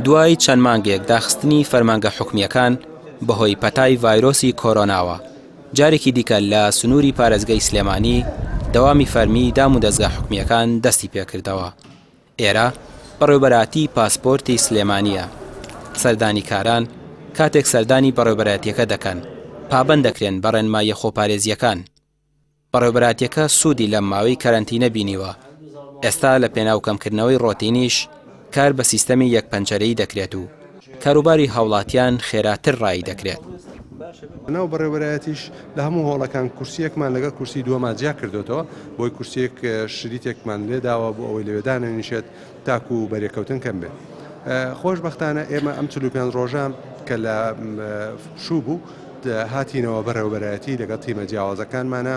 دوای چەند مانگێک داخستنی فەرمانگە حکومییەکان بەهۆی پەتای ڤایرۆسی کۆرۆناوە، جارێکی دیکە لە سنووری پارێزگای سلێمانی دەوامی فەرمی دامودەزگا حکومییەکان دەستی پێکردەوە. ئێرە بەڕێوبەراتیی پاسپۆرتی سلێمانییە، سەردانیکاران کاتێک سەردانی بەڕێوبەرایەتییەکە دەکەن، پابەند دەکرێن بە ڕێنماییە خۆپارێزییەکان. بەڕێوبەراتیەکە سوودی لەم ماوەی کەرەنتینە بینیوە، ئێستا لە پێناو کەمکردنەوەی ڕۆتینیش کار بە سیستەمی یەک پەنجەرەیی دەکرێت و کاروباری هاوڵاتیان خێراتر ڕایی دەکرێت. لەناو بەڕێوبەرایەتیش لە هەموو هۆڵەکان کورسییەکمان لەگەڵ کورسی دووەما جیا کردۆتەوە، بۆی کورسییەک شریتێکمان لێداوە بۆ ئەوەی لەوێ دانەنیشێت تاکو بەرێکەوتن کەم بێت. خۆشبەختانە ئێمە ئەم 45 ڕۆژە کە لە پشوو بوو هاتینەوە بەڕێوەبەرایەتی لەگەڵ تیمە جیاوازەکانمانە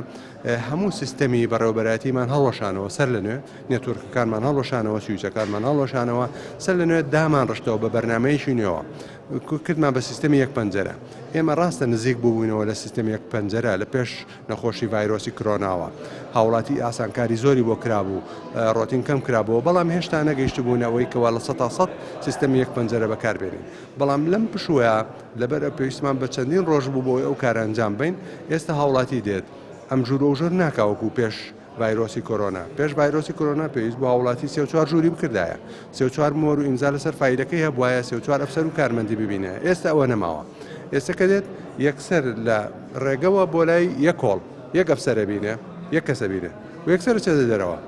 هەموو سیستەمی بەڕێوەبەرایەتیمان هەڵوەشانەوە سەر لە نوێ نێتۆرکەکانمان هەڵوەشانەوە سویچەکانمان هەڵوەشانەوە سەر لە نوێ دامان ڕشتەوە بە بەرنمەیەکی نوێوە کردمان بە سیستەمی یەک پەنجەرە ئێمە ڕاستە نزیک بووبووینەوە لە سیستەمی یەک پەنجەرە لە پێش نەخۆشی ڤایرۆسی کرۆناوە هاوڵاتی ئاسانکاری زۆری بۆ کرابوو ڕۆتین کەم کرابەوە بەڵام هێشتا نەگەیشتبوون ئەوەی کەوا 100% سیستەمی یەک پەنجەرە بەکاربێنین بەڵام لەم پشووە لەبەر ئەو پێویستمان بە چەندین ڕۆژ بوو بۆی ئەو کارە ئەنجام بەین ئێستا هاوڵاتی دێت ئەم ژوور ئەو ژوور ناکا وەکو پێش ڤایرۆسی کۆرۆنا پێش ڤایرۆسی کۆرۆنا پێویست بوو هاوڵاتی سێ و چوار ژووری بکردایە سێ و چوار مۆر و ئیمزا لەسەر فایلەکەی هەبوایە سێ و چوار ئەفسەر و کارمەندی ببینە ئێستا ئەوە نەماوە ئێستا کە دێت یەکسەر لە ڕێگەوە بۆ لای یەک هۆڵ یەک ئەفسەرە بینێ یەک کەسە بینێ و یەکسەر چێتە دەرەوە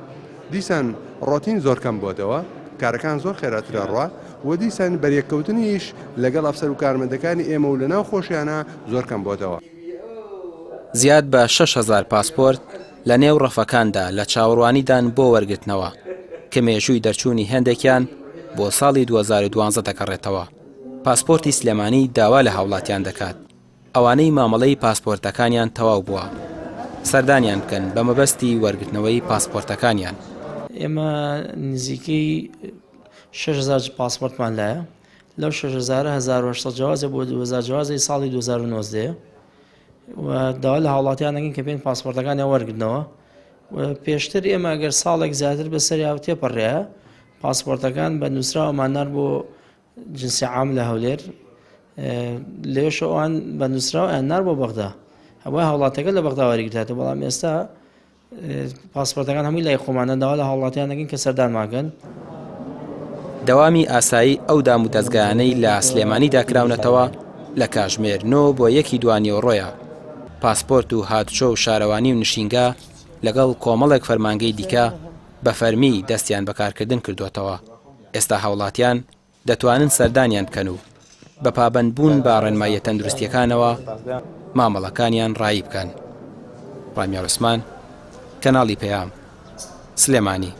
دیسان ڕۆتین زۆر کەم بۆتەوە کارەکان زۆر خێراتر ئەڕوا و دیسان بەریەککەوتنیش لەگەڵ ئەفسەر و کارمەندەکانی ئێمە و لەناو خۆشیانا زۆر کەم بۆتەوە. زیاد بە 6000 پاسپۆرت لە نێو ڕەفەکاندا لە چاوەڕوانیدان بۆ وەرگرتنەوە، کە مێژووی دەرچوونی هێندێکیان بۆ ساڵی 2012 دەگەڕێتەوە. پاسپۆرتی سلێمانی داوا لە هاوڵاتیان دەکات، ئەوانەی مامەڵەی پاسپۆرتەکانیان تەواو بووە، سەردانیان بکەن بە مەبەستی وەرگرتنەوەی پاسپۆرتەکانیان. ئێمە نزیکەی 6000 پاسپۆرتمان لایە، لەو 6000 1800 جوازە بۆ 2000 جوازی ساڵی 2019 و داوا لە هاوڵاتیان دەکەین کە بێن پاسپۆرتەکانیان وەرگرنەوە و پێشتر ئێمە ئەگەر ساڵێک زیاتر بەسەریا و تێپەڕێ پاسپۆرتەکان بە نووسراوەمان نار بۆ جنسی عام لە هەولێر لەوێش ئەوان بە نووسراو ئەیان نار بۆ بەغدا هەبووە هاوڵاتەکە لە بەغدا وەریگرتێتەوە بەڵام ئێستا پاسپۆرتەکان هەمووی لای خۆمانە داوا لە هاوڵاتیان دەکەین کە سەردانماکەن. دەوامی ئاسایی ئەو دام و دەزگایانەی لە سلێمانیدا کراونەتەوە لە کاژمێر نۆ بۆ یەکی دوانیوەڕۆیە، پاسپۆرت و هاتوچۆ و شارەوانی و نشینگە لەگەڵ کۆمەڵێک فەرمانگەی دیکە بە فەرمی دەستیان بە کارکردن کردووەتەوە، ئێستا هاوڵاتیان دەتوانن سەردانیان بکەن و بە پابەندبوون بە ڕێنماییە تەندروستییەکانەوە مامەڵەکانیان ڕایی بکەن. ڕامیار عوسمان، کەناڵی پەیام، سلێمانی.